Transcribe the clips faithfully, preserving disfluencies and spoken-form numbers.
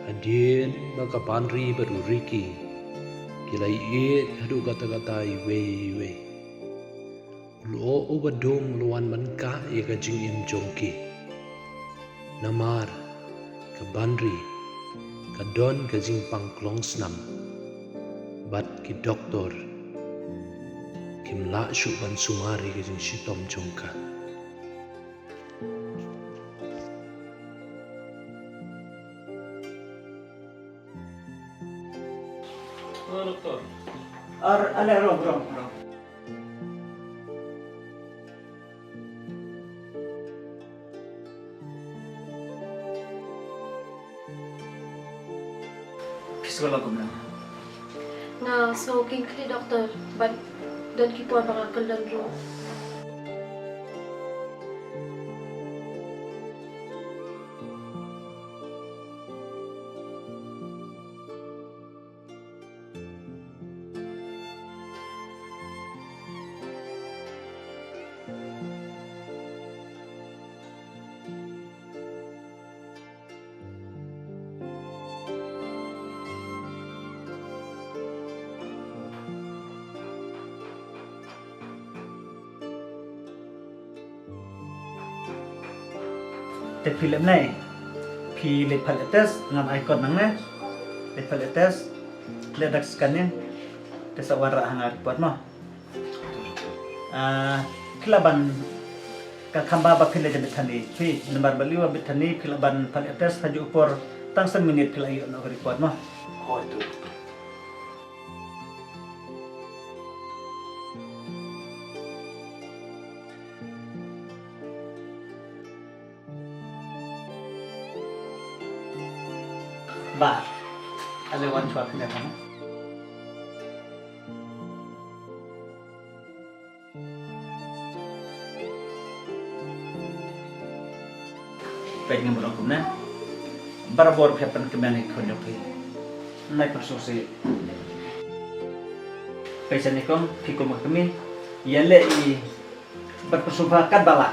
Hadien ba ka Banri bad u Riki ki la ïeit haduh katta katta iwei iwei, u lyoh uba dum u la wan ban kah ïa ka jingim jong ki. Namar ka Banri ka don ka jingpang klong snam, bad ki doktor kim lah shuh ban sumar ïa ka jingshitom jong ka. Oh, doktor. Ar, ale, rong, rong, rong. Phi sngew la kumno? Nga sngew kynkhlieh, doktor, bad don ki por ba nga kyllon ruh. Te phi leh mynne, phi leit phah leh test, ngan ai code nangne. Leit phah leh test, leh dak scanning, te sa wanrah ha nga report mo. Ah, phi lah ban, ka kham bha ba phi leit ja Bethany phi, namar balei ba Bethany phi lah ban phah leh test ha juh u por tang san minit phi lah ïoh noh ka report mo. Hooid, to. Bah, ale wan shuwa phi leh mo. Peit, ngam ong kumne. Barabor phi hap ban kmen ïa ki khun jong phi. Nai pynsngewsih. Peit shane kong, phi kum ka kmie, ïaleh ïa i bad pynsngewbha katba lah.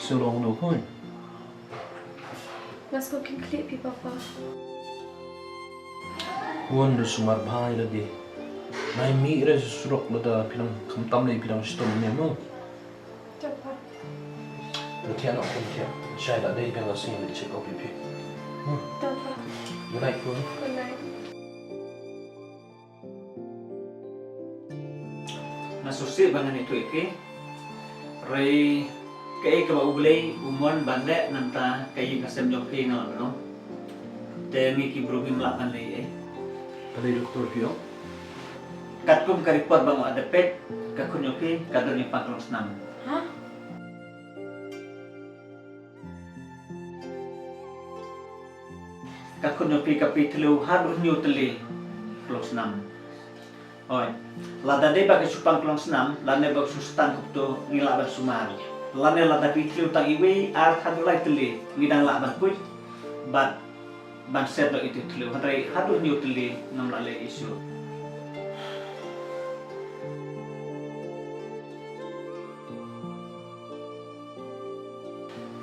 Shu long no khun. Nga sngew kynkhlieh phi, Papa. Khun, da sumar bha ïa lade. Nai mih re surok lada phi dang khamtam lei phi dang shitom ne mo. To, Pa. To thiah noh khun, thiah. Shai la dei biang, nga sngew check up ïa phi. Hmm. To, Pa. Good night khun. Good night. Nga sngewsih ba ngan ïathuh ïa phi. Hynrei kaei kaba U Blei u mon ban leh, nangta ka ïing ka sem jong phi nga lah ban ong. Te ngi ki briew ngim lah ban leh ei. Balei doktor, phi ong? Katkum ka report ba nga la dep peit, ka khun jong phi ka don ïa pang klong snam. Ha? Ka khun jong phi ka phi thliew haduh hynñiew tylli klong snam. Hooid. Lada dei ba ka shu pang klong snam, lane ba ka shu stang kumto, ngi lah ban sumar. Lane lada phi thliew tang iwei, ar haduh lai tylli, ngi dang lah ban push bad ban set noh ïa itu thliew. Hynrei haduh hynñiew tylli ngam lah leh issue.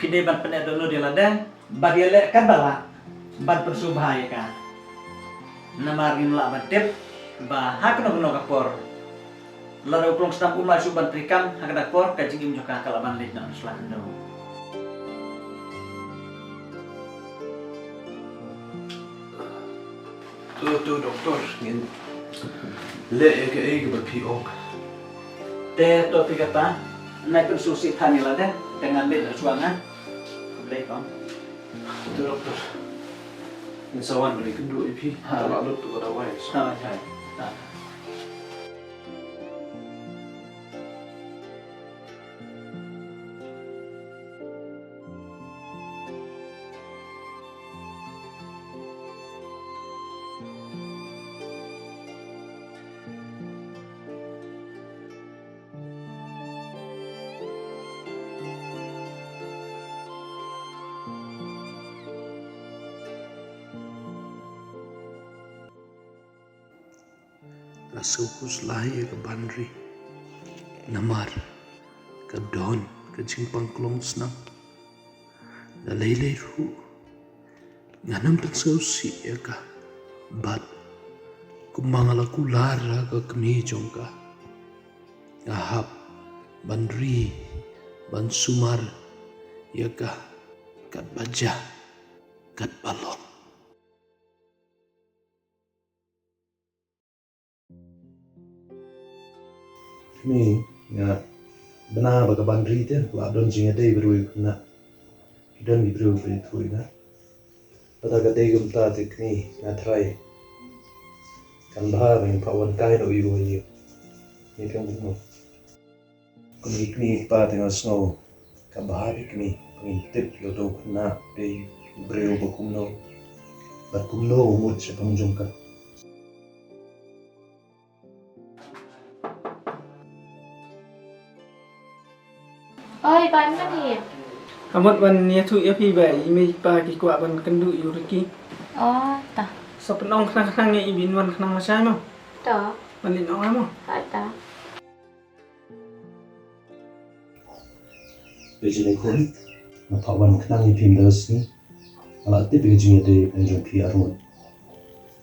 Phi dei ban pynneh dohnud ïa lade bad ïaleh katba lah ban pynsngewbha ïa ka. Namar ngim lah ban tip ba ha kano kano ka por, lada u klong snam um lah shuh ban treikam, ha kata ka por ka jingim jong ka ka lah ban leit noh sha la khyndew. To, to, doktor, ngin leh ïa kaei kaba phi ong. Te to phi kata, nai pynsngewsih than ïa lade, te ngan leit noh shuwa nga. Khublei kong. To, doktor. Ngin sa wan ban ïakynduh ïa phi. Ha. Te la lut tu ka dawai. Ha, ha. Ha. Nga sngewkhuslai ïa ka Banri namar ka don ka jingpang klong snam. Da lei lei ruh ngan ym pynsngewsih ïa ka bad kumba nga la kular ha ka kmie jong ka, nga hap ban ri ban sumar ïa ka katba jia katba long. Kmie, nga bna ba ka Banri te la don jingïadei briew ïa u khynnah. Ki don ki briew ba ïathuh ïa nga. Bad ka dei kumta te kmie, nga trai. Kan bha ba ngin phah wan kai noh ïa u ha ïing. Ngi pynbna. Kum i kmie i kpa te nga sngew ka bha i kmie, ngin tip ïa uto u khynnah dei u briew ba kumno bad kumno u mut shaphang jong ka. Oi, ban mani. Ka mut ban ïathuh ïa phi ba i mei i pa ki kwah ban kynduh ïa u Ricky. Oh, ta. Sa pynong khnang khnang ïa i bin wan khnang lashai mo. Ta. Ban leit ong mo. Hai ta. Phi jin khun, nga phah wan khnang ïa phi mynta ka sngi. Nga la tip ïa ka jingïadei jong phi arngut.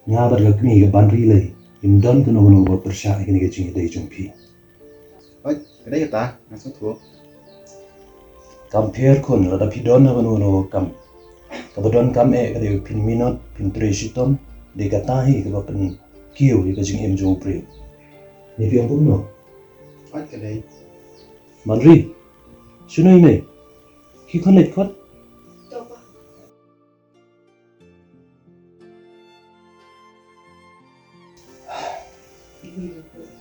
Nga bad ka kmie ka Banri lei, ngim don kano kano ba pyrshah ïa kane ka jingïadei jong phi. Hooid, ka dei kata, nga sngewthuh. Kam pher khun, lada phi don na kano kano ka kam. Kaba don kam eh ka dei phin minot, phin trei shitom, dei kata hi kaba pynkiew ïa ka jingim jong u briew. Ne phi ong kumno? Hooid ka dei. Banri, shu ïohi mei. Khie khun leit khot. To pa.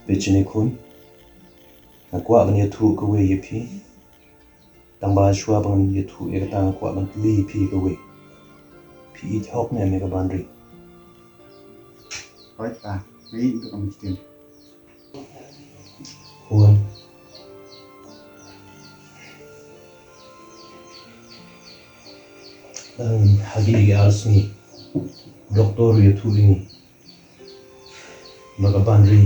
Phi jin khun. Nga kwah ban ïathuh kawei ïa phi. Tang ba shuwa ban ïathuh ïa kata nga kwah ban kylli ïa phi kawei. Phi ïeit hok ne em ïa ka Banri? Hooid pa, nga ïeit ïa ka Banri. Khun. Em, ha kine ki ar sngi, doktor u ïathuh ïa ngi ba ka Banri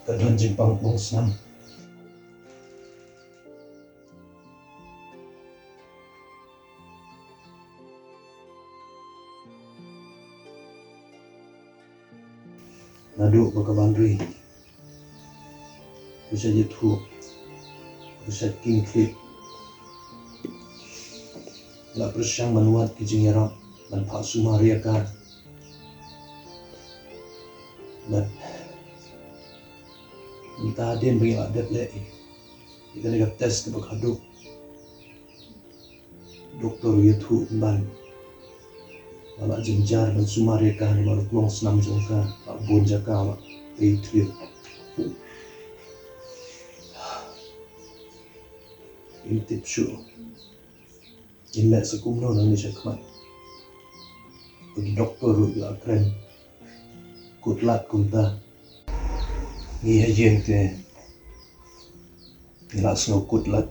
ka don jingpang klong snam. Naduh ba ka Banri ka shait ïathuh, ka shait kynkhlieh, la pyrshang ban wad ki jingïarap ban phah sumar ïa ka. Bad mynta hadien ba ngi la dep leh ïa kane ka test kaba khatduh, doktor u ïathuh ban ba la jynjar ban sumar ïa ka namar u klong snam jong ka, la bun jaka la pei thliew. Ngim tip shuh ngin leh sa kumno nangne shakhmat. Ki doktor ruh la kren kut lad kumta. Ngi ha ïing te ngi la sngew kut lad.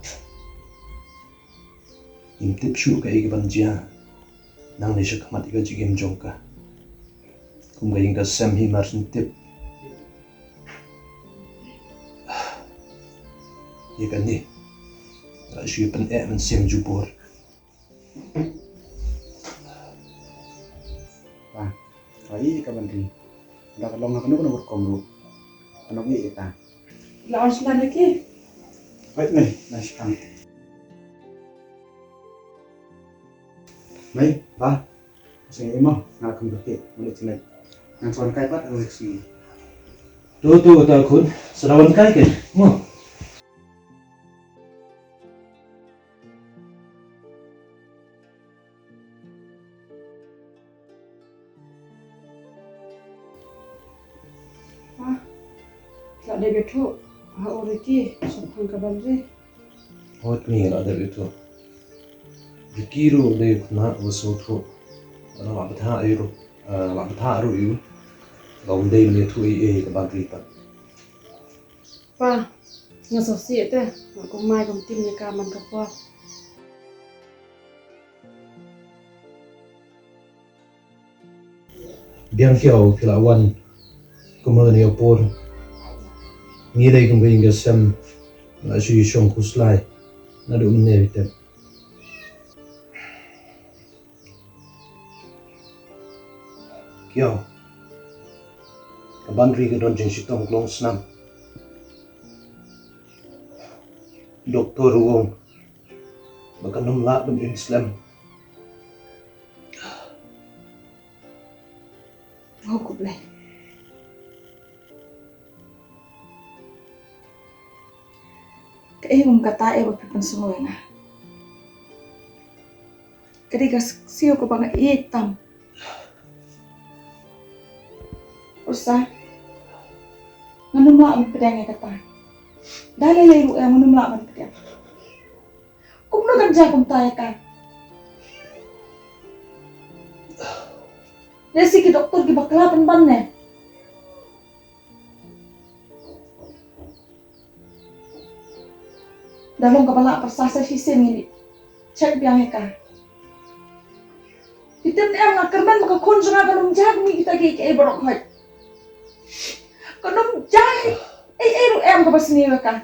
Ngim tip shuh kaei kaban jia nangne shakhmat ïa ka jingim jong ka. Kum ka ïing ka sem hi mar shu tip ïa kane, la shu pyneh mynsiem jubor. Pa, pa, ïa ka Banri. Da ka long ha kano kano ka rukom ruh, kano ïa ka. La ong sngewbha ki. Wait mei, na shipang. Mei, pa. Sngewbha mo, nga la kham kyrkieh, nga leit sngewbha. Ngan sa wan kai pat ha ka sngi. To to, ta khun, sa da wan kai ke mo. Ah, la dep ïathuh ha u Ricky shaphang ka Banri? Hooid, ngi la dep ïathuh. Ricky ruh u dei u khynnah uba sngewthuh. Bad la bthah ïa u, ah, la bthah ruh ïa u ba um dei ban ïathuh ei ei ïa ka Banri pat. Pa, nga sngewsih te, nga kum mai kum tim ïa ka man ka por. Biang Kiaw, phi la wan kumno ïa por? Ngi lei kum ka ïing ka sem, nga shu ïa shong khuslai naduh mynne. Kiaw, ka ban ri ka don jingshitom klong snam. Doktor u ong ba kan ym lah ban im slem. Oh, khublei. Kaei um kata eh ba phi pynsngew ïa nga. Ka dei ka siew kaba nga ïeit tam. Pyrsa, ngan ym lah ban pdiang ïa kata. Da lei lei ruh eh ngan ym lah ban pdiang. Kumno kan jia kumta ïa ka? Lehse ki doktor kiba khlaiñ pynban ne. Da long kaba lah pyrsa sa shisien ngin ïa check biang ïa ka. Phi tip ne em, nga kyrmen ba ka khun jong nga kan ym jia kum kita kiei kiei baroh khoit. Kan ym jia ei ei ruh em kaba sniew ïa ka.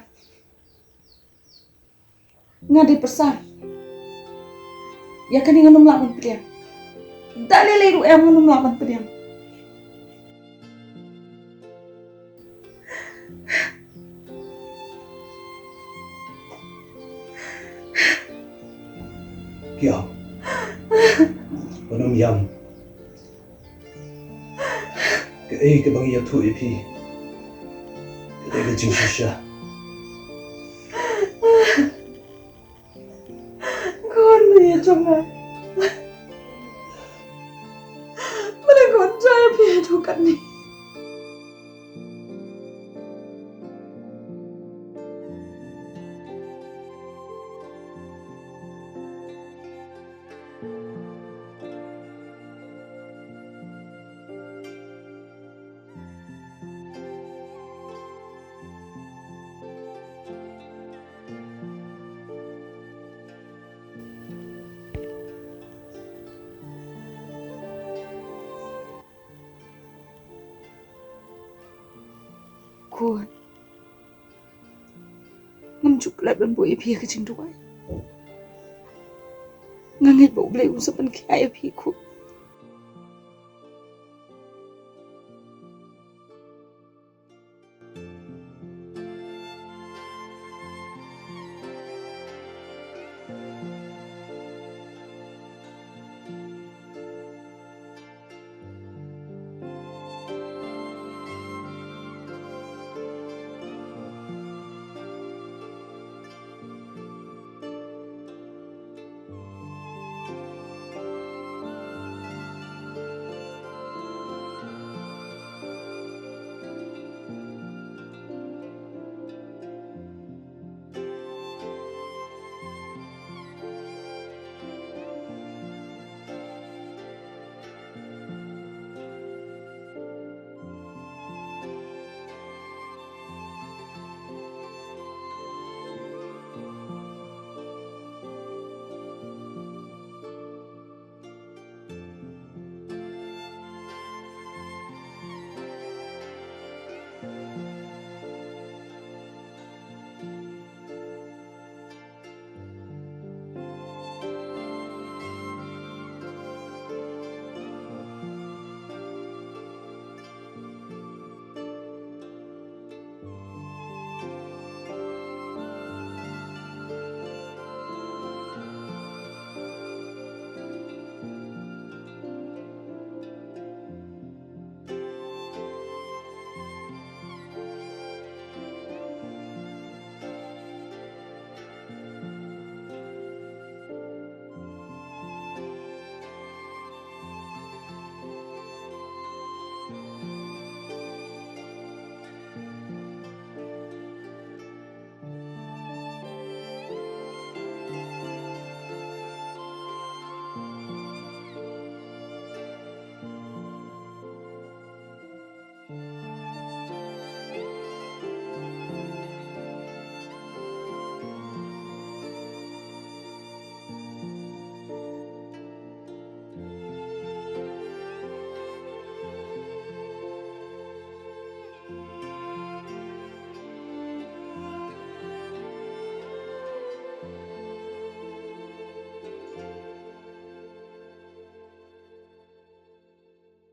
Nga dei pyrsa. Ïa kane ngan ym lah ban pdiang. Da lei lei ruh em ngan ym lah ban pdiang. Kiaw, wat nym ïam. Kaei kaba ngi ïathuh ïa phi ka dei ka jingshisha. Khun ïa jong nga. Mane khun jai phi haduh katne. Khun, ngam ju klet ban buh ïa phi ha ka jingduwai. Nga ngeit ba U Blei un sa pynkhia ïa phi, khun.